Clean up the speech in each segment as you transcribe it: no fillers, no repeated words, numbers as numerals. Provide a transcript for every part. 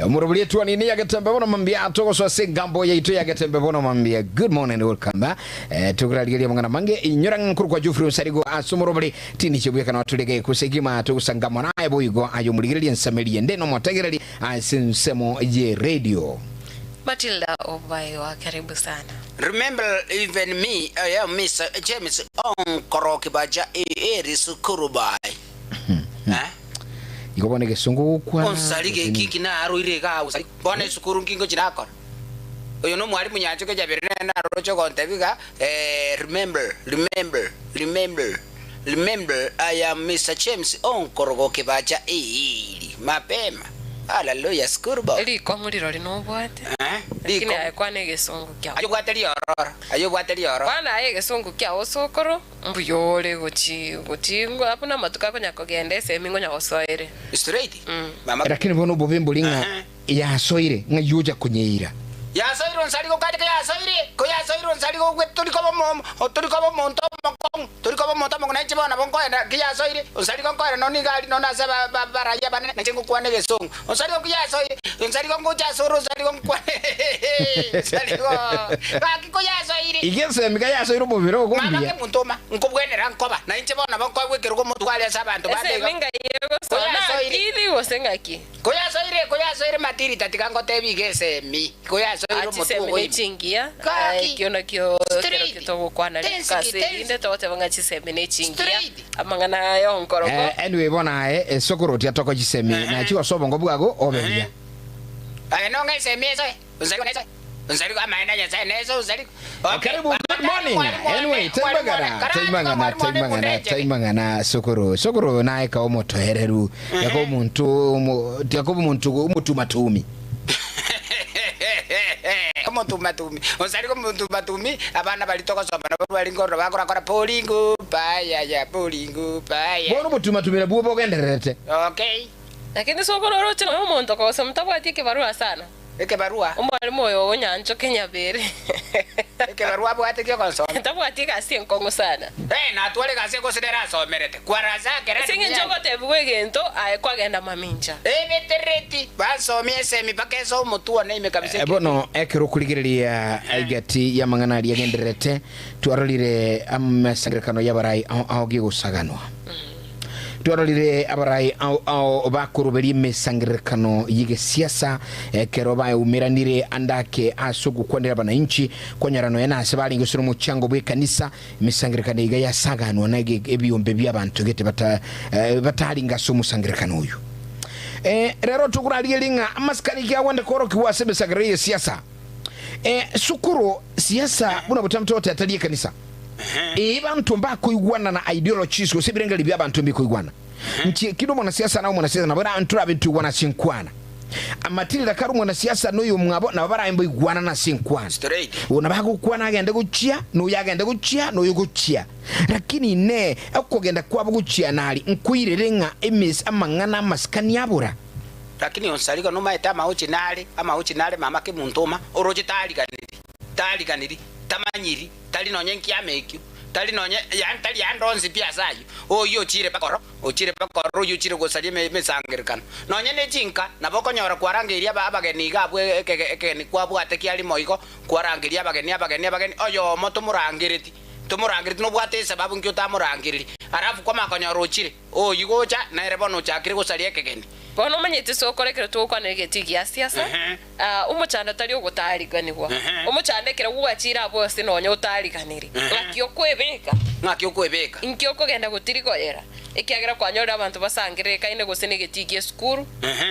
Omorobori etuani ne ya Getembe bono mambia togosoa ase engambo yaito ya Getembe bono mambia. Good morning and welcome. Eh, tokorarigeria amang'ana mange inyora ng'a nkorokwa Geoffrey Onsarigo ase omorobori tiniche bweka no torege kusegima togosangama naye boigo aye omorigereria ensameri ende nomotegereri ase ensemo ye radio. Matilda Obaiwa karibu sana. Remember even me I am Mister James Onkoroki baja eri sukuru by eh. Igo bono egesongo gokwana Onsari gose geki ninki? nki naroire igaa onsari bono esukuru nki ngochi nakora oyo nomwalimu nyanchoke jabere nere naroche ogontebi iga eh remember remember remember remember I am Mister James Onkorogoki bacha eeri mapema hallelujah school boy Rikong'u rirori nobwate, eh lakini rikong'u aye kwana egesongo kiao. aye obwate riororo aye obwate riororo. Kwana aye egesongo kiao sokoro. Mbuya ore gochi gochi abwo namatuko akonya kogenda esemi ngonya gosoere. Straight mama. Lakini bono obobe mbori ng'a yasoire, ng'a yocha konyeira. Yasoire onsari gokani koyasoire koyasoire onsari gokwe tori koba omo tori koba omonto omokong'u tori koba omonto omokong'u nainche bono nabo nkoenda ki yasoire onsari gonkoera nonya nigo aria nonya ase aba ba baraia abanene nainche ngokwana egesongo onsari go kiyasoire onsari go ngocha asore onsari go nkwane onsari go gaki. Koyasoire. Iga ensemo iga yasoire omobere ogo Mama mbuya. kemontoma, nkobwenera nkoba, na inche bono nabo nkoegwa ekerogo omotware ase abanto bande Esemi iga. ngai egosoa Koyasoire. nakiri gose ng'aki? Koyasoire, koyasoire matirita tiga ngotebi iga esemi, koyasoire Ah, omotwe chisemi ogo ne ime. chingiya, ah, Gaki. ekio nakio ekero Straight. togokwana rituko Tensiki, ase tensiki. erinde togoteba ng'a chisemi ne chingiya, Straight. amang'ana aya onkoroko. Eh, anyway bono aye esokorotia toko chisemi nachi gose obongo bwago obe buya. Aye nong'e esemi esoe. Karibu good morning. Anyway, taimang'ana, taimang'ana, taimang'ana, taimang'ana sokoro. Sokoro naye ka omotoereru. Yako omonto omo yako omonto omotumatumi. Omotumatumi. Osari omotumatumi abana bari togosoma nabo bari nkorora bakorakora boringo payaya boringo payaya. Bono obotumatumire bwo bogendererete. Okay. Lakini sokoro oroche nonya omonto kogosoma tabwati ekebarua sana. Ekebarua. Omwalimu oyo onyanchoke nyabere. Ekebarua abwate gi'ogonsomia. Tabwati egasi enkong'u sana. Ee, natware egasi gose nere asomerete. Kwarasa ekero Ase engencho ogotebigwa egento, aye kwagenda mamincha. Ebetereti, bansomie esemi mpaka ase omotwe one ime kabisa ekero. Bono ekero okorigereria egati y'amang'ana aria agendererete, twarorire amesangererekano y'abarai ao ao gegosaganwa. Twarorire abarai ao ao bakoroberia emesangererekano y'egesiasa ekero baumeranire ande ake ase ogokwanera abanainchi, konyora nonya nase barenge gose nomochango bw'ekanisa, emesangererekano iga yasaganwa na ebiombe bi'abanto gete bata bataringe ase omosangererekano oyo. Rero tokorarigereria ng'a amasikani ki agwende koorokigwa ase emesangererekano y'esiasa. Sukuru siasa buna botambe togoteba tari ekanisa. Ee, banto mbakoigwana na ideologies gose ebirengererio bia abanto mbikoigwana. Nchi kinde omonasiasa na omonasiasa nabo na ntorabe ntoigwana ase enkwana. Amatirira kare omonasiasa na oyomwabo nabo barabe mbaigwanana ase enkwana. Straight. Oyo nabo agokwana agende gochia, na oyo agende gochia, na oyo gochia. Lakini inee, okogenda kwabo gochia nari nkoirere ng'a emes amang'ana amasikani abora? Lakini onsarigo nomaete amaochi nare, amaochi nare mama kemuntoma, oroche tariganiri, tariganiri, tamanyiri, tari nonye nkiama ekio, tari nonye, yaani tari ande onsi pi ase ayio. Oyio ochire mpaka oro, ochire mpaka oro, oyio ochire gosaria eme emesangererekano. Nonye ne chinka, nabo okonyora kwarangeirie aba abageni iga abwo ekege ekegeni kwabwate kiarimo igo, kwarangeria abageni abageni abageni, oyomo tomorangereti, tomorangereti nobwate esababu nki otamorangereri, alafu kwamanya konyora ochire. Oyio gocha, nere bono ochakire gosaria ekegeni. Bono omanyete ase okora ekero togokwana egetii gia siasa, omochando tari ogotaariganigwa. Omochando ekero gwachire abwo ase nonya otaariganiri, ng'aki okwebeka? Ng'aki okwebeka? Inki okogenda gotirigoyera? Ekiagera kwanyorire abanto basangererekaine gose negetii gi'esukuru,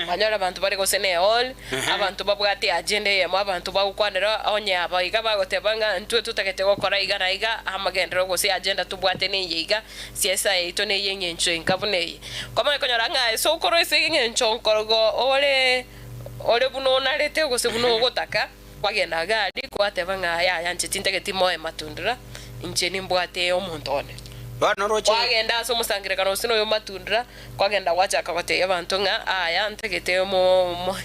kwanyorire abanto bare gose ne hall, abanto babwate eagenda eyemo, abanto bagokwanera onye aba iga bagoteba ng'a intwe totagete gokora iga na iga, amagenderero gose eagenda tobwate neye iga. Siasa yaito ney'engencho enka buna eye. Kwamanya konyora ng'a ase okorwa ase eng'encho nkorogo ore ore buna onarete gose buna ogotaka, kwagenda iga aria kwateba ng'a yaya inche tintageti moe matundura, inche nimbwate omonto one. Bono oroche. Kwagenda ase omosangererekano gose noyo matundura, kwagenda gwachaka gotebia abanto ng'a aya ntagete mo mo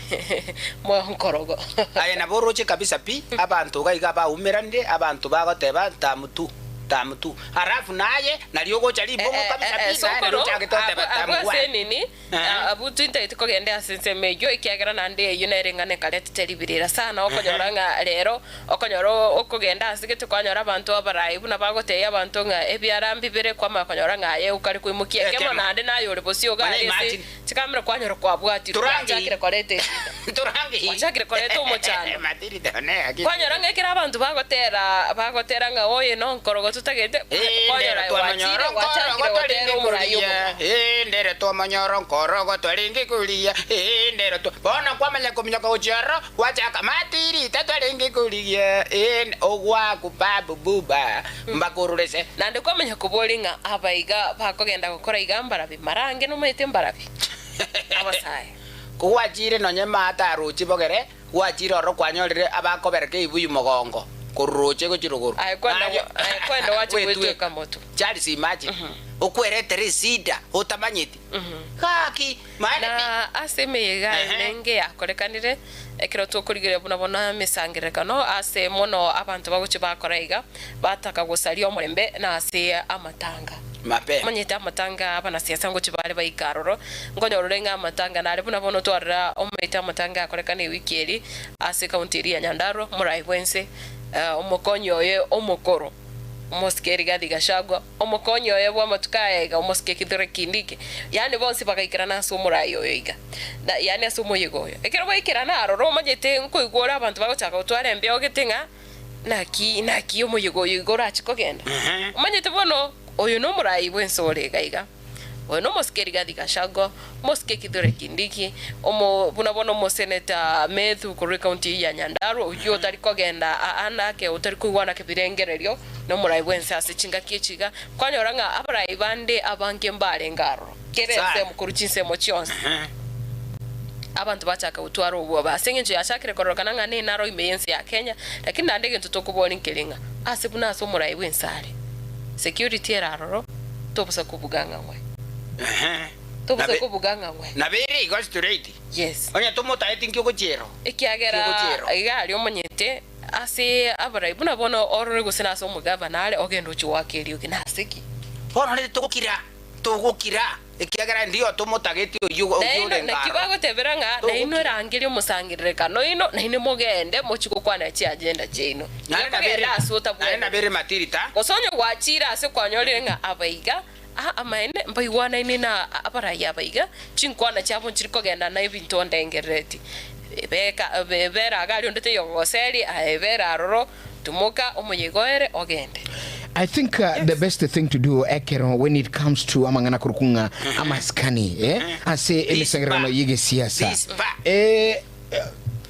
moe nkorogo. Aye nabo oroche kabisa pi, abanto iga iga baumeranire, abanto bagoteba ntamu tu. Term two. Alafu naye nario ogocha rimbong'o kabisa pi, naye nario Sokoro, ochagete oteba abwo term abwo ase one. enini, Ehe. abwo tintagete kogenda ase ensemo eyio, ekiagera naende eyio nere eng'ana ekaretete riberera sana, okonyora ng'a rero, okonyora okogenda ase gete kwanyora abanto abarai buna bagotebia abanto ng'a ebiara mbibere, kwamanya konyora ng'a aye okare koimokia ekemo Ekemo. naende naye ore bosio iga Manya aria ase imagine. chikamera kwanyora kwabwatirwe, Turangi. gwachakire koreta eshida. Turangi. Gwachakire koreta omochando. Matirida one gaki. Kwanyora ng'a ekero abanto bagotera bagotera ng'a oye nonkorogo totagete, Eh, kwanyora ndere aye twamonyora gwachire gwachakire nkorogo gotera twarenge omorai kuria. omobe. Eh, ndere twamonyora nkorogo twarenge kuria. Eh, ndere twa bono kwamanya kominyoka gochia ororo gwachaka matirita twarenge kuria. Eh, ogwaku babu buba mbakororese. Naende kwamanya koboria ng'a aba iga bakogenda gokora iga mbarabi, marange nomaete mbarabi? Abasae. Kogwachire nonye maata aroche bogere, gwachire ororo kwanyorire abakobereka ebibuyu mogongo, korwa roche gochia rogoro. Aye kwenda Naye aye kwenda gwacha gwetweka. gwetweka motwe. Charles imagine, okweretere esida otamanyeti. Gaki, maene pi. Na ase emeyega Ehe. emenge yakorekanire, ekero tokorigereria buna bono emesangererekano ase mono abanto bagochia bakora iga, bataka gosaria omorembe na ase amatanga. Mapema. Omanyete amatanga abanasiasa ngochia bare baike aroro, nkonyora ore ng'a amatanga nare buna bono twarora omanyete amatanga akorekana ewiki eri ase ekaunti eria ya Nyandarua, omorai bwense, omokonyi oye omokoro, omosike Rigathi Gachagua, omokonyi oye bw'amatuko aya iga, omosike Kithure Kindiki, yaani bonsi bagaikerana ase omorai oyo iga, na yaani ase omoyega oyo. Ekero baikerana aroro omanyete nkoigwa ore abanto bagochaka gotwara embeo gete ng'a Naki, naki omoyega oyo igo orache kogenda? Omanyete bono, oyo nomorai bw'ense ore iga iga. Oyo nomosike Rigathi Gachagua, omosike Kithure Kindiki, omo, buna bono omoseneta Methu korwa ecounty eyio ya Nyandarua, oyio otari kogenda aa nake, otari koigwana kebirengererio nomorai bw'ense ase chingaki echi iga. Kwanyora ng'a abarai bande abange mbarenge aroro, kera Sana. ensemo korwa chinsemo chionsi. Abanto bachaka gotwara obwoba ase engencho yachakire kororekana ng'a nenaro ime y'ense ya Kenya, lakini naende egento tokoboria nkeri ng'a ase buna ase omorai bw'ense are, security ere aroro, tobosa kobuga ng'a ng'we. Tobosa Nabe- kobuga ng'a ng'we. Nabo ere igo straight. Yes. Onye tomotaeti nki ogochiera? Ekiagera Ogochiera. iga aria omonyete ase abarai buna bono orore gose nase omogavana are ogende ochie goaka eriogi nase ki? Bono rende togokira. Togokira, ekiagera ndio tomotageti oyio oyio Nainwe orenge naki aro. bagotebera ng'a nainwe Togokira. rangeria omosangererekano oino, nainwe mogende mochie gokwana chiagenda chiaino. Tiga Naende nabere kogenda ase naende otabwenereti. nabere matirita. Gose onye gwachiire ase kwanyorire ng'a aba iga, aa amaene, mbaigwanaine na abarai aba iga, chinkwana chiabo nchiri kogenda na ebinto ondengerereti. Beka bera iga aria onde taiyo ogogoseria, aye bera aroro, Tumoka omoyega oere ogende. I think the best thing to do ekero when it comes to amang'ana korokwa ng'a amasikani eh, ase emesangererekano y'egesiasa Respect. eh,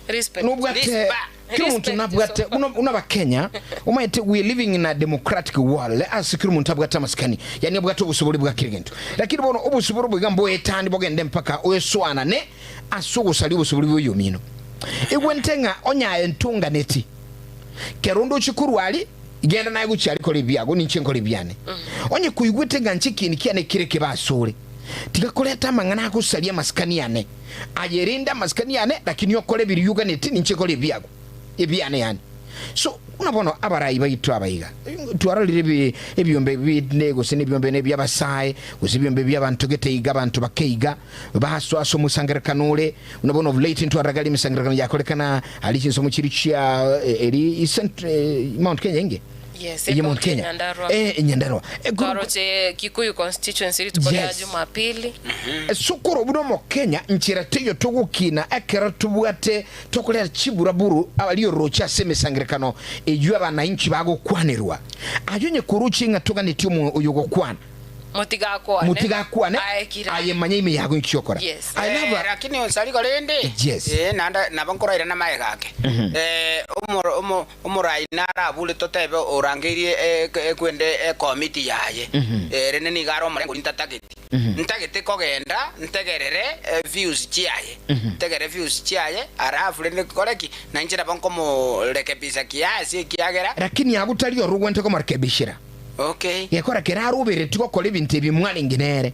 Respect. nobwate Respect. kera omonto Respect nabwate so. buna buna abakenya omanyete we are living in a democratic world ase kera omonto abwate amasikani yani abwate obosobori bwa kera egento lakini bono obosobori obo iga mboetani bogende mpaka oesoanane ase ogosaria obosobori bwa oyomino egwente ng'a onye aye ntonganeti Kera onde ochia korwa aria, genda naye gochia aria kora ebiago, ninche nkore ebiane. Onye koigwete ng'a inche ekieni kiane kere kebe asore, tiga koreta amang'ana agosaria amasikani ane. Aye renda amasikani ane, lakini okore biria oganeti, ninche nkore ebiago, ebiane yaani. So, buna bono abarai baito aba iga, twarorire ebi ebiombe binde gose nebiombe nebi'abasae, gose ebiombe bi'abanto gete iga, abanto bake iga, Basoa ase omosangererekano ore buna bono of late ntwaragari emisangererekano yakorekana aria chinsomo chiri chia eri cent Mount Kenya inge Yes, eye Mount ekaunti ya Kenya Nyandarua. eh Nyandarua Eh, koro- Twaroche Kikuyu constituency rituko ria Yes. Jumapili. Sokoro buna omokenya nchera teiyo togokina ekero tobwate tokorera chiburaburu abaria oroche ase emesangererekano eyio abanainchi bagokwanerwa aye onye koroche ng'a toganetie omo oyo ogokwana Motigakwane. Motigakwane, Aye kira. aye manya ime yago inki okora. Yes. I love Eh, her. lakini onsarigo rende Yes. eh, naende nabo nkoraire namaega ake Eh, omoro- omo- omorai narabure totebe orangeirie eh, ekwende ekomiti yaye Eh, rende nigo are omorengo oria ntatageti ntagete kogenda ntegerere eh, views chiaye ntegerere views chiaye alafu rende nkore ki nainche nabo nkomorekebisa kiasi ekiagera Lakini agwo tari orogwente komorekebishera. Okay. Gekora keraroberetie gokora ebinto ebi mwarenge nere.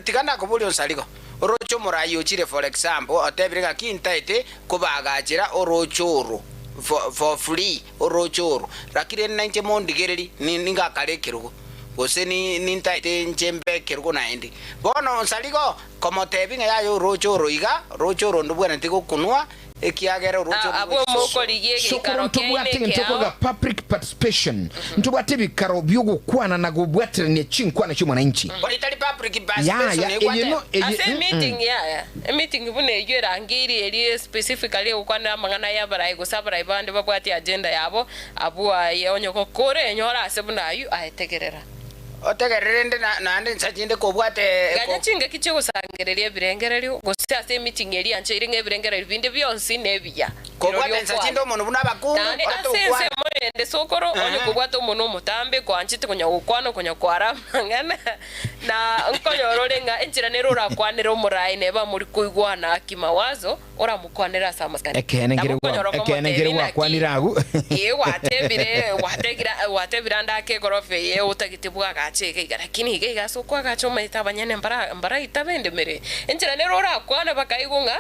Tiga nakoboria onsarigo, oroche omorai ochire for example otebire ng'a ki ntaete kobaagachera oroche oro. for for free oroche oro, rakini rende nainche mondigereri ni ningakare ekerogo, gose ni nintaete inche mbe ekerogo naende. Bono nsarigo komotebia ng'a yaya oroche oro iga, oroche oro ndobwenereti gokunwa, ekiagera oroche oro Abwo mokorigia Sokoro egeikaro kiaino ntobwate egento ekeao. okoruga public participation, ntobwate ebikaro bi'ogokwana na gobwaterania chinkwana chi'omwananchi. Bono etari public participation Yaya, eye no egwateba. eye Ase mm emeeting yaya, emeeting buna eyio erangeirie eria specifically egokwanera amang'ana y'abarai gose abarai bande babwate agenda yabo, abwo aye onye gokora enyore ase buna ayio, aye tegerera. Otegerere rende naende insa chinde kobwate Ganya chingaki chi'ogosangereria ebirengererio, gose ase emeeting eria yancheire ng'a ebirengererio binde bionsi nebiya, Kobwata rirorio insa chinde okwane. omonwa buna abakungu, Naende orete ase gokwana. ensemo eyende sokoro, onye kobwata omonwa omotambe, koanchete konya gokwana okonya kwara amang'ana, na nkonyora ore ng'a enchera nere orakwanere omoraai neba amori koigwana kimawazo, oramokwanere ase amasikani. Ekeene Nabo nkere gwa okonyora ekeene nkere okomotebia naki, gwakwanire agwo. ee gwatebire gwategire gwatebire ande ake egorofa eye otagete bwagache iga iga, lakini iga iga ase okoagacha omanyete abanyene mbara mbaraitabe endemero eye. Enchera nere orakwane bakaigwa ng'a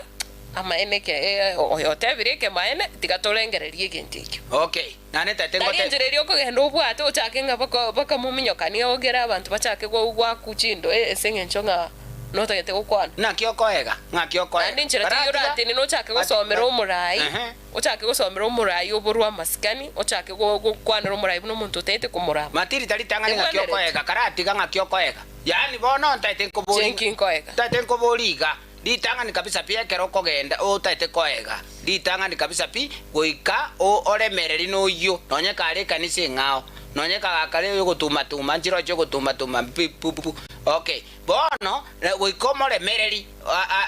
amaene eke oyo otebire ekemaene tiga torengererie egento ekio. Okay, naende tete Tari ngote. enchera eria okogenda obwate ochake ng'a baka bakamominyokania ogere abanto bachake go goaku chindo ase eng'encho ng'a notagete gokwana. Naki okoega, ng'aki okoega. Naende enchera teiyo Baratiga, oratenene ochake bati, gosomera ba, omorai, ehe. ochake gosomera omorai oborwe amasikani, ochake go gokwanera omorai buna omonto otaete komorama. Matiri tari tang'ani ng'aki Tebwenereti. okoega, karatiga ng'aki okoega. Yaani bono ntaete nkobori, Inche nki nkoega? ntaete nkobori iga, Ritang'ani kabisa pi ekero okogenda otaete koega, ritang'ani kabisa pi goika oremereri noyio, nonye kare ekanisa eng'ao, nonye kagakare oyogotumatuma nchirochio ogotumatuma pi pu pu okay. Bono goika omoremereri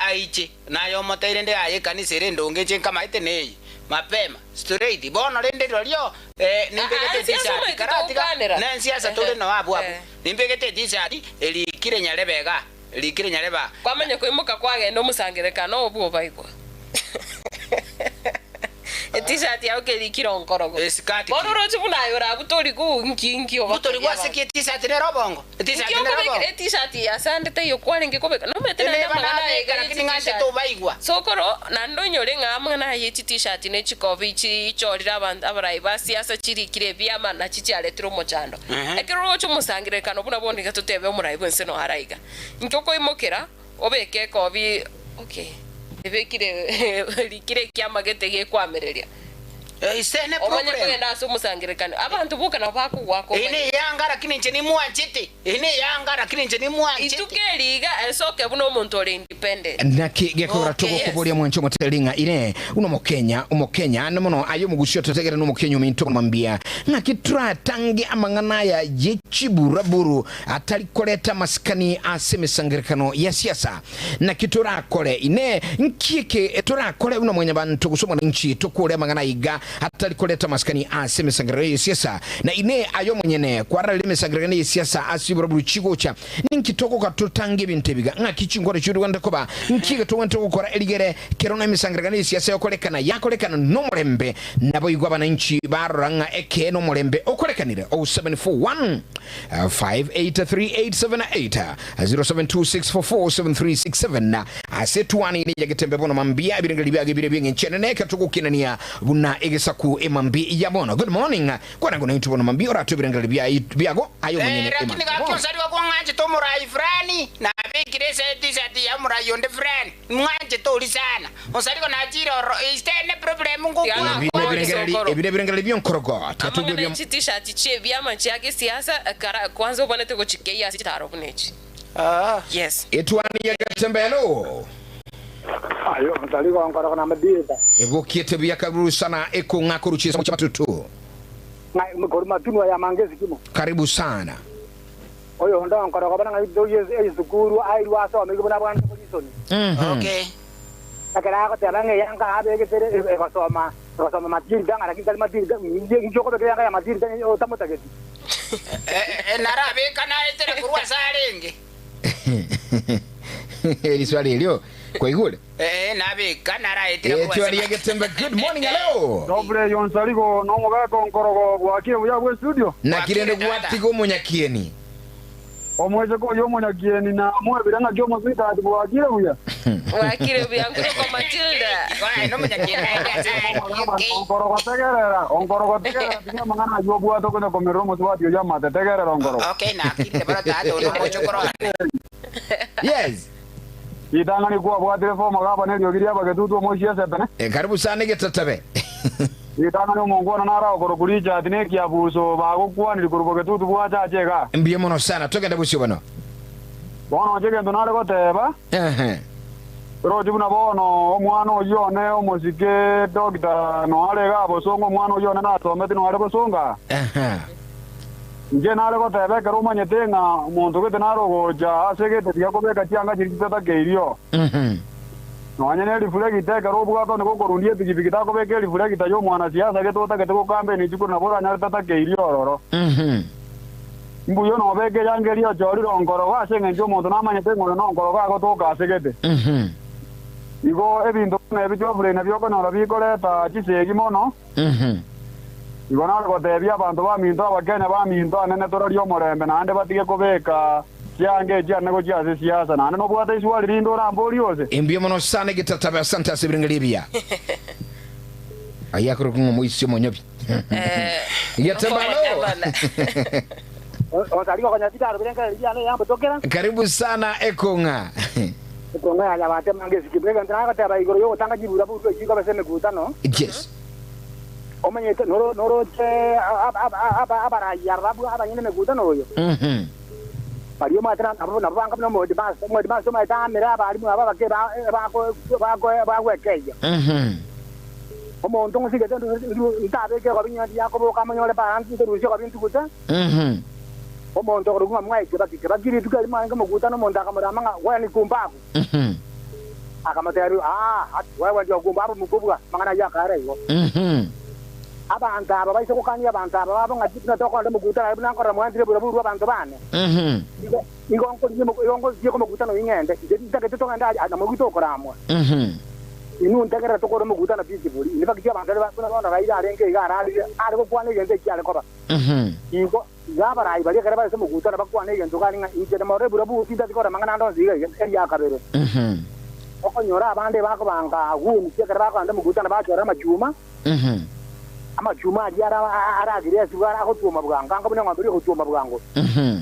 aiche, naye omotebi rende yaya ekanisa ere endonge inche nkamaete neye, mapema, straight. Bono rende rirorio nimbegete Aa, ensiasa etisati omanyete karatiga, togokwanera. nensiasa tore Ehe, noo abwo abwo, eh. nimbegete etisati erikire nyarebe igaa. Rikire nyareba. Kwamanya koimoka kwagenda omosangererekano oo bw'obaigwa. Etishati yao kerikire onkorogo. Esikati Bono ki? oroche buna aye orabu tori gu nki nki Butori obatebi gwase abanto. ki etisati nere obongo? Etisati Nki nere okobekera obongo. etishati eye ase ande taiyo kwarenge kobeka? Nomanyete naende Eneba amang'ana aye nabeka iga ye lakini ng'anchete chitishati. obaigwa. Sokoro, naende oinyore ng'a amang'ana aya ye chitishati ne chikobi chichorire abanto abarai ba siasa chirikire ebiama nachi chiaretire omochando. Ehe. Ekero oroche omosangererekano buna bono iga totebe omorai bw'ense noyo ara iga. Inki okoimokera obeke ekobi okay ebekire rikire ekiama gete gekwamereria. Ise ne Omanye problem. kogenda ase omosangererekano abanto boka nabo bakogoaka Eye omanye. neyanga lakini inche nimwanchete. Eye neyanga lakini inche nimwanchete. Ituko eri iga esoke buna omonto ore independent. Naki gekogera Okay, yes. togokoboria mwanche omotereri ng'a ire buna omokenya, omokenya ande mono aye omogusi ototegere nomokenya ominto mambia, ng'aki toratange amang'ana aya ye chiburaburu atari koreta amasikani ase emesangererekano ya siasa. Naki torakore? Inee, nki eke torakore buna mwanyabanto gose omwananchi tokore amang'ana aiga atari koreta amasikani ase emesangererekano ye siasa? Na inee, aye omonyene kwararire emesangererekano ye siasa ase chiburaburu chigocha? Ninki togoka totange ebinto ebiga? Ng'aki chinkwana chi'orogwente koba? Nki ege togwenerete gokora erigere kero nemesangererekano ye siasa yokorekana yakorekana nomorembe? Naboigo abananchi barora ng'a eke nomorembe okorekanire. 0741 583878 0726447367 ase etuani ere ya Getembe bono mambia ebirengererio biago ebire ebi'engencho enene ekero togokinania buna egesaku emambi ya bono. Good morning kwana ngo naintwe bono mambia oratwe ebirengererio biai biago aye omonyene Eh, lakini emambi gaki bono. osariwa kong'anchete omorai fulani, nabekire ase etisati ya omorai onde fulani, ng'anchete oria sana. Osarigo nachire ororo, is there any problem ngokwana? Ebi nebirengererio ebi nebirengererio bionkorogo tiga togwe Amang'ana ebio. e chitishati chi'ebiama chia gesiasa kara kwanza obwanete gochikeyia ase chitaro buna echi. Yes. Etuani ya Getembe hello. Aye osarigo onkorogo na amadieta. Ebokiete buya karuru sana ekong'a koru chisemo chia matutu. Ng'a korwa matunwa ya manga esikimo. Karibu sana. Oyonde onkorogo buna ng'a oyo esukuru airwe asome buna abwanete korisoni. Okay. Ekero agoteba ng'a eyanga abegetere egosoma egosoma Matilda ng'a lakini tari Matilda inche inche okobeka eyanga ya Matilda otamotageti. Narabeka naetere korwa ase arenge. Eriswali erio kwaigure? Ee, nabeka naraetire korwa ase. Etwari ya Getembe good morning hello. Dobre Yonsarigo nomogaka onkorogo bwakire buya bwe studio. Naki rende Bwakire tata. gwatiga omonyakieni. Omoiseke oyio omonyakieni na mwebire ng'aki omoswitati bwakire buya. Bwakire buya nkorokwa Matilda. Igo aye nomonyakieni aye ase UK. Onkorogo tegerera, onkorogo tegerera tiga amang'ana ayio obwate okonya komerera omosubati oyio amate, tegerera onkorogo. Okay, nakirire bono tata onde omochokoro one. Yes. Ritang'ani kwabwatire former gavana eriogi ri'abagetutu omoisia Esepene. Eh, karibu sana egetatabe. Ritang'ani omongwana nare agokorokwa Richard na ekiabuso bagokwaniri korwa bogetutu bwacha ache igaa. Mbuya mono sana, togende bosio bono. Bono inche egento nare goteba, Ehe. roche buna bono omwana oyio one omosike Doctor noare igaa bosongo omwana oyio one nasometi noare bosongo aa. Ehe. Inche nare goteba ekero omanyete ng'a omonto gete nare ogocha ase egete tiga kobeka chianga chiria chitatakeirio. Mhm. Nonya ne rifuregita ekero obwate onde gokorundia epigipigi takobeka erifuregita y'omwanasiasa gete otagete gokambeni isiko nabo oranyare tatakeiri ororo. Mhm. Mbuya nobeke eyanga eria ochorire onkorogo ase engencho omonto namanyete ng'a oyo nonkorogo agotoka ase gete. Mhm. Igo ebinto buna ebi Geoffrey nabio okonyora bikoreta chisegi mono. Mhm. Igo nare gotebia abanto baminto Abakenya baminto anene torarie omorembe naende batige kobeka chianga echi anene gochia ase siasa naende nobwate iswali rinde oramborie ose. Imbuya mono sana egetatabe asante ase ebirengererio ebiya. Ayio akorokwa ng'a omoisia omonyobi. Eh, Getebalo. gavana. Osarigwa konya bitaro birengererio biane yambotokera. Karibu sana ekong'a. Ekong'a ya Nyabate mange esike. Egento nagoteba igoro yogotanga chibura buru echi kobe ase emekutano. Yes. Omanyete noro noroche abarai aba babwo abanyene emekutano oyo. Mhm. Baria omanyete nabo nabo banga buna omoheadmaster, omoheadmaster omanyete aamere abalimu aba abake ba bako bako bagwekeyia. Mhm. Omonto ng'osigete ntabeke egobi ng'a ndiakoboka amonyore para ntorusie egobi ntugute. Mhm. Omonto okorokwa ng'a Mwai Kibaki. Kibaki rituko erimo arenge omokutano omonto akamorama ng'a wewe ni kumbavu. Mhm. Akamotebia, Aa, wewe ndio kumbavu mkubwa. Amang'ana ayio akaera igo. Mhm. Abanto aba baise gokania abanto aba babo ng'a buna tokorenda omokutano aye buna nkorora mwantire buna burwe abanto bane. Mhm. Igo igo nkorigia igo ngochia komokutano oyio ng'ende. Inche ntagete togende aria na moigwe tokoramwa. Mhm. Inwe ntegerere tokore omokutano peacefully. In fact abanto baria buna bono Raila arenge iga ararire are gokwana egento ekio are koba. Mhm. Igo iga abarai baria ekero bare ase omokutano bakwane egento gari ng'a inche morore burabwo tintati korora amang'ana ande onsi iga iga eria kabere. Mhm. Okonyora abande bakobanga agwo omochie ekero bakogenda omokutano bachora amachuma. Mhm. Amachuma aria ara aragire esibwe ara agotwoma bwango, anga buna eng'ombe eria egotwoma bwango. Mhm.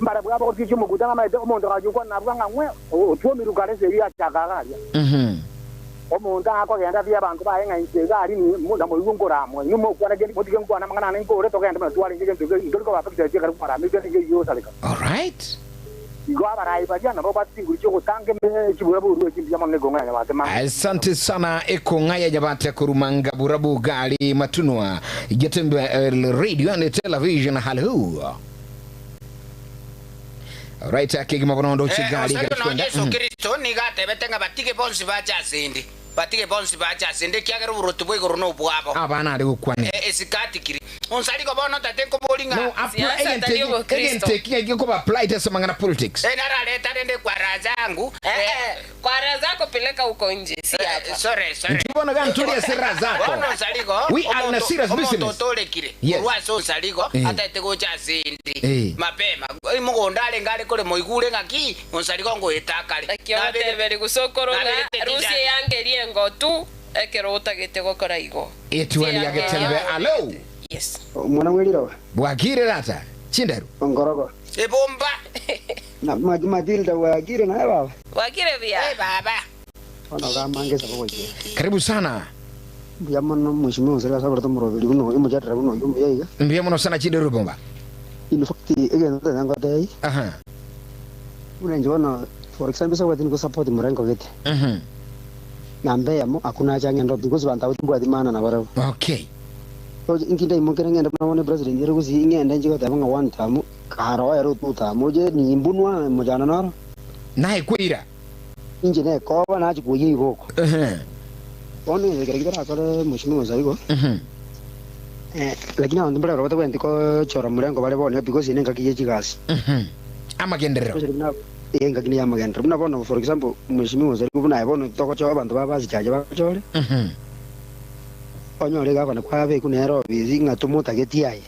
Mbarabwo abagotichia omokutano amaete omonto agachia gokwana nabwo ng'a ng'we, otwomirwe kare ase erio achaka iga aria. Mhm. Omonto akogenda ase abanto baye ng'a inche iga aria namoigwe nkoramwa, inwe mokwana kende, motige nkwane amang'ana ane nkore, togende buna twarenge gento eke, ntori koba affected ekero kwaramirwe kende nkeiyo gosareka. Alright. Igo abarai baria nabo babwate chinguru chi'ogotanga chiburaburu echi mbuya mono nekong'a ya Nyabate manga. Asante sana ekong'a ya Nyabate korumanga burabu gari matunwa Getembe radio and television halo. Alright akegima bono ndoche gari Osario gari nonya kwenda. Yeso Kristo nigo atebete ng'a batige bonsi bache asende, batige bonsi bache asende, ekiagera oboruoti bwa igoro nobwabo. Abana are gokwanera. Esikatikiri. Onsarigo bono tate nkobori ng'a. No apply Siasa egento tari eki obokristo. egento eki ng'aki gekoba applied ase amang'ana politics. Narareta rende kwara zangu. Eh, eh, kwara zako peleka huko nje, si hapa. Sorry, sorry. Intwe bono iga ntori ase raha zako. Bono onsarigo, We are in a omonto serious omonto business. otorekire Yes. korwa ase onsarigo Eh. ataete gocha ase ende Eh. mapema mogondo arenge are korema oigure ng'aki onsarigo ngoeta akare. Naki ogoteberi gose okorwa ng'a Nabegete rusia t-shirt. eanga eria engotu ekero otagete gokora igo. Etuani Rusia ya eanga Getembe eria alo. Yes. Omwana bw'eriroba. Bwakire tata. Chinderu. Onkorogo. Ebomba. Na Matilda bwakire naye baba? Bwakire buya. Eh baba. Bono ogamange ase bogochia. Karibu sana. Mbuya mono mheshimiwa Onsare ase akorete omoroberi buna oyo omochatera buna oyio omuya iga. Mbuya mono sana Chinderu Ebomba. In fact egento ntagete ngotebie. Aha. Buna inche bono for example ase obwate nigo support morengo gete. Mhm. Namba eyemo hakuna haja ng'ende because banto abwo timbwati maana nabarabwo. Okay. Roche inki ndaimokere ng'ende buna bono epresident ere gusii ng'ende nchie goteba ng'a one term kare oere o two term oche nimbunwa mochando noro. Naye kweira. Inche nekoba nachia koyia iboko. Ehe. Bono ekero ekio torakore mheshimiwa Nsaigo, Mhm. lakini abanto mbare barabwo batabwenereti kochora morengo bare bono because eye nengaki ye chigasi. Mhm. Amagenderero. Roche buna eh engaki niya amagenderero. Buna bono for example mheshimiwa Nsaigo buna aye bono togochora abanto ba basichache bagochore. Mhm. Onyore gavana kwabekwa nere obisi ng'a tomotagetie aye.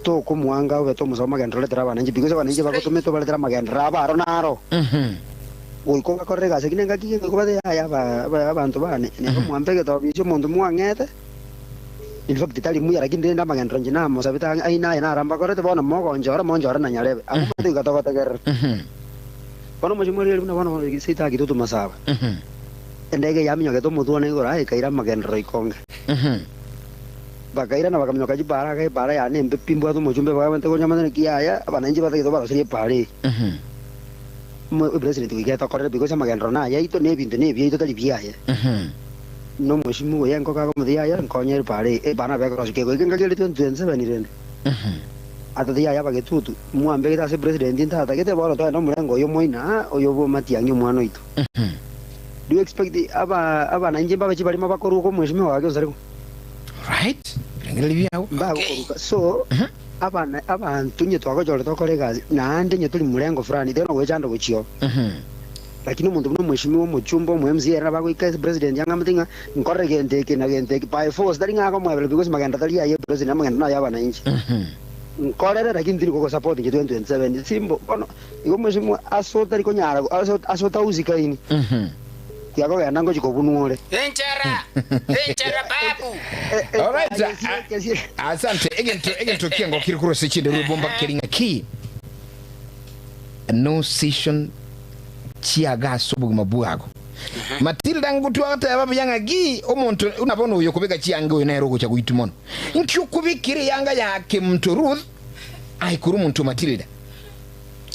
Tokomoanga obe tomosoa amagenderero oretere abananchi because abananchi bagotomete obaretere amagenderero abo aro naro. Goika obakorere egasi ekio nengaki geke goika obate yaya abanto bane, neba mwampe egetobi ekio omonto mwang'ete, in fact tari muya lakini rende amagenderero inche namosabete ang'e aye naye naro mbakorete bono mogonchora monchore na nyarebe. Abwo omanyete goika togotegerera. Bono omochie morigereria buna bono seito agitwe tomasaba. Endege yaminyogete omotwe one igoro aye ekaira amagenderero ikonge. Bakairana bakaminyoka chipaara aka epaara yane embe pi mbwate omochumbe bagaete konya amang'ana ki yaya abananchi batagete baroserie epaara eye. Omopresident goika etokorere because amagenderero nayaito na ebinto nebiaito tari biaye. Nomweshimiwa oyo enkoko akomotebia yaya nkonye epaara eye epaara nabo ekorosia kegoika engaki ere 2027 rende. Atotebia yaya abagetutu mwambegete ase president ntatagete bono togende omorengo oyo moino aa oyo bwa Matiang'i omwana oito. Do you expect aba abananchi mbabe chibarimo bakoruka omweshimiwa gaki onsarigwe? Right birengererio biao. Mbagokoruka so abana abanto onye twagochorete tokore egasi naende onye tori murengo fulani tari nogoechanda gochia oo. Lakini omonto buna omweshimiwa omochumba omo MCA ere nabo agoika ase president ang'amete ng'a nkorere gento eke na gento eke by force tari ng'a akomoebereria because magenda tari aye president amagenda naye abananchi. Nkorere lakini tindi kogosupport inche 2027 simple bono igo omweshimiwa ase otari konyara ase otausikaini. Tiakogenda ngochia kobunwa ore. Enchara, enchara babu. Alright, asante. Egento egento kiango kiri korwa ase chinde rwebomba keri ng'a ki no session chiaga ase obogima bwago. Matilda ngotwa goteba buya ng'a ki omonto buna bono oyo okobeka chianga oyo nere ogocha goitwa mono. Nki okobekera eyanga ya Kemunto Ruth aye korwa omonto Matilda?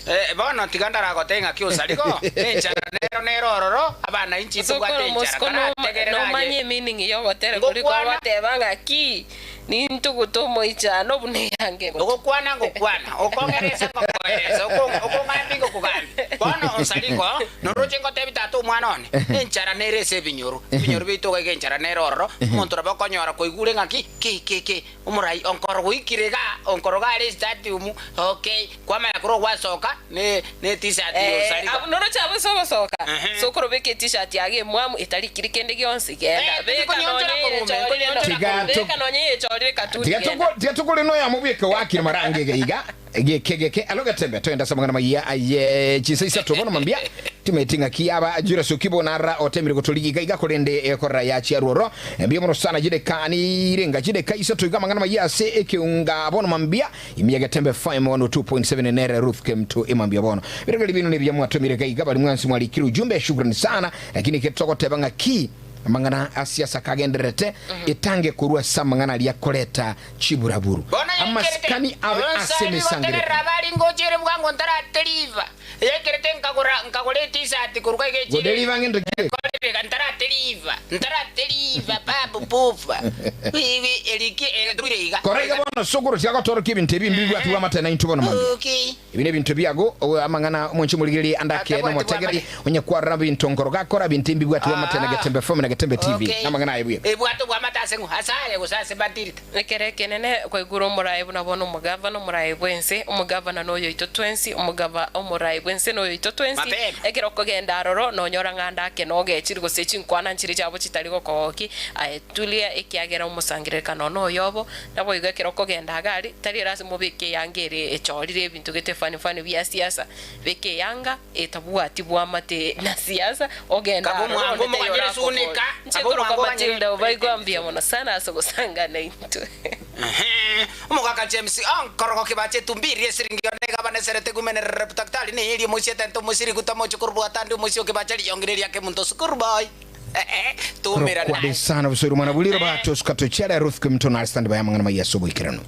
Eh, bono tiga ndaragotebie ng'aki osarigo, enchara nero nere ororo, abana inche Sokoro ntobwate enchara, mosiko karategerere nomanye aye. emeaning y'ogotera koria Ngokwana. kogoteba ng'aki nintuguta omoichano buna eyange egotu. Ogokwana ngokwana, okong'eresa ngokoeresa, okong'ambia ngokogambia. Bono onsarigo, noroche ngotebie tata omwana one, enchara nere ase ebinyoro, ebinyoro biaito iga iga enchara nere ororo, omonto nabo okonyora koigure ng'aki, ki ki ki, omorai onkoro goikire igaa, onkoro iga are estadium, okay. Kwamanya korwa gwasoka ne ne t-shirt Eh, y'osarigo. abwo noroche abwo ase ogosoka, Ehe. sokoro beka e-t-shirt yago emwamu etarikiri kende gionsi, genda. Eh, Beka tikonyonchora nonye korume, eyechorire nkonyonchora Tiga korume. to- beka nonye eyechorire katuni Tiga genda. tuko- tiga tukore noyamo bweke wakire marange iga iga geke geke alo getembe toenda ase amang'ana maiya aye chinsa isato bono mambia timeti ng'aki aba Julius Okibo nara otemire gotorigia iga iga korende ekorera yachia rworo mbuya mono sana chideka nirenga chideka isato iga amang'ana maiya ase ekeunga bono mambia Ime ya Getembe FM 102.7 nere Ruth Kemto emambia bono. Birogeri bino nebiya mwatomire iga iga bari mwansi mwarikire ujumbe shukrani sana lakini eke togoteba ng'a ki amang'ana a siasa kagendererete etange korwa ase amang'ana aria akoreta chiburaburu. Bono yaikerete Amasikani abe ase onsari emesangererekano. gotegerera abari ngocha ere bwango ntarateriva. Yaikerete nkagora nkagora etisati korwa iga echire. Goderiva ng'ento ki? Ekorerega ntarateriva ntarateriva babu bufa. Iwi eriki eture iga. Kora iga bono sokoro tiagotorokia ebinto ebi mbi bwatwe bw'amatena intwe bono mambia. Okay. Ebi nebinto biago, amang'ana omonche omorigererie ande ake Atabwati nomotegereri, bw'amate. onye kwarora binto nkoro gakora binto mbi bwatwe bw'amatena Ah. Getembe FM na Getembe TV. Okay. Namang'ana aye buya. Ebwate bw'amate ase ng'o? Ase aye gose ase Matilda? Ekero ekenene kwaigure omoraai buna bono omogavana, omoraai bw'ense, omogavana noyoito twensi, omogava, omoraai bw'ense noyoito twensi. Mapema. Ekero okogenda aroro, nonyora ng'a ande ake nogechiri gose chinkwana nchire chiabo chitari gokogokia, aye tulia ekiagera omosangererekano one oyobo. Naboigo ekero okogenda iga aria, tari erasima obeke eyanga ere echorire ebinto gete fani fani bia siasa, beka eyanga etabwati bwamate na siasa, ogende Kabe aroro omwango onde taiyo omoganyere orakobore. sunika, Inche kabe nkorokwa omwango oganyere Matilda Obaigwa mbuya mono sana ase ogosanga naintwe. Ehe, omogaka James, onkorogo kibache etumbi esiringi yone egabana eserete gumenerere butaktari neyeri omosie etente omosie riguta moche korwa atandi omosie okibacha riyongire riake monto sukuru boy. Tumira Kwade naye. sana busoro mwana buliro bato sukato chara Ruth Kemto na stand by amang'ana maiya ase oboikeranu.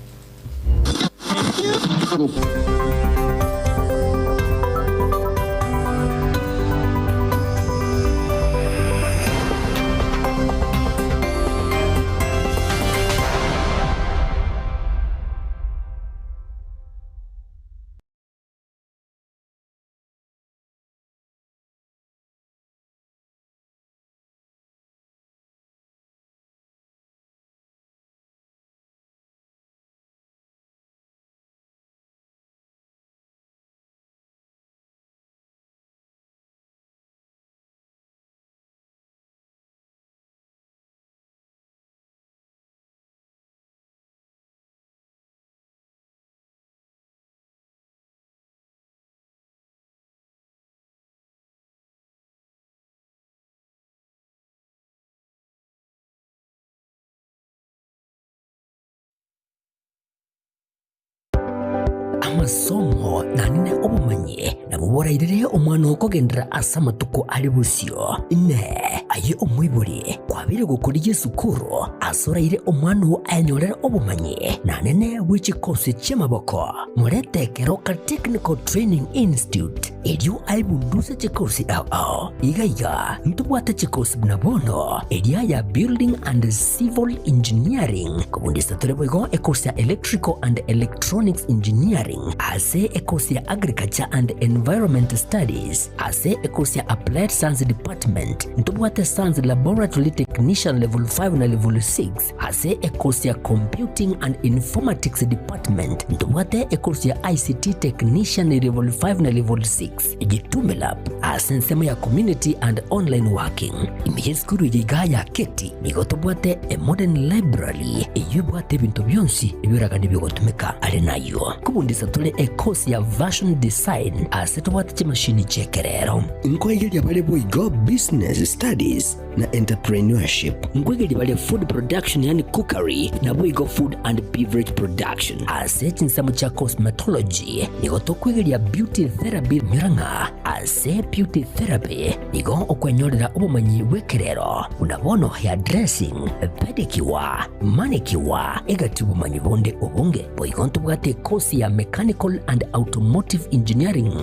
Amasomo naende obomanyi nabwo borairere omwana oo kogenderera ase amatuko are bosio. Inee! Aye omoibori, kwabeire gokorigia esukuru ase oraire omwana oo ayenyorere obomanyi naende bwe chikosi chi'amaboko? Morete Keroka Technical Training Institute erio aebunduse chikosi ao ao. Iga iga ntobwate chikosi buna bono eria ya Building and Civil Engineering, kobundisa tore boigo ekosi ya Electrical and Electronics Engineering, ase ekosi ya Agriculture and Environment Studies, ase ekosi ya Applied Science Department ntobwate Science Laboratory Technician Level 5 na Level 6, Ase ekosi ya Computing and Informatics Department ntobwate ekosi ya ICT Technician Level 5 na Level 6, Jitume Lab ase ensemo ya Community and Online Working. Ime y'esukuru eye igaa ya Keti nigo tobwate a modern library eyio ebwate ebinto bionsi ebioragani bigotumeka. Are nayio kobundisa tore ekosi ya Version Design ase tobwate chimashini chi'ekerero. Nkoigeria bare boigo Business Studies na Entrepreneurship. Nkoigeria bare Food Production yaani Cookery naboigo Food and Beverage Production. Ase chinsemo chia Cosmetology nigo tokoigeria Beauty Therapy nyora ng'a ase Beauty Therapy nigo okwenyorera obomanyi bw'ekerero buna bono hair dressing, pedicure, manicure egati obomanyi bonde obonge. Boigo ntobwate ekosi ya Mechanical and Automotive Engineering.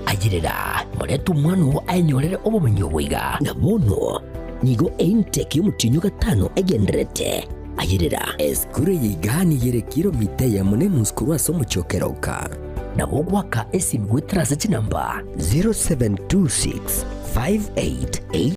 Ayerera, morete omwana oo ayenyorere obomenyi obo iga. Na bono nigo eintake y'omotienyi o gatano egendererete. Ayerera. Esukuru eye iga nigo ere kilomita eyemo na enusu korwa ase omochie o Keroka. Nabo ogoaka esimi goetera ase chinamba. 0726 588.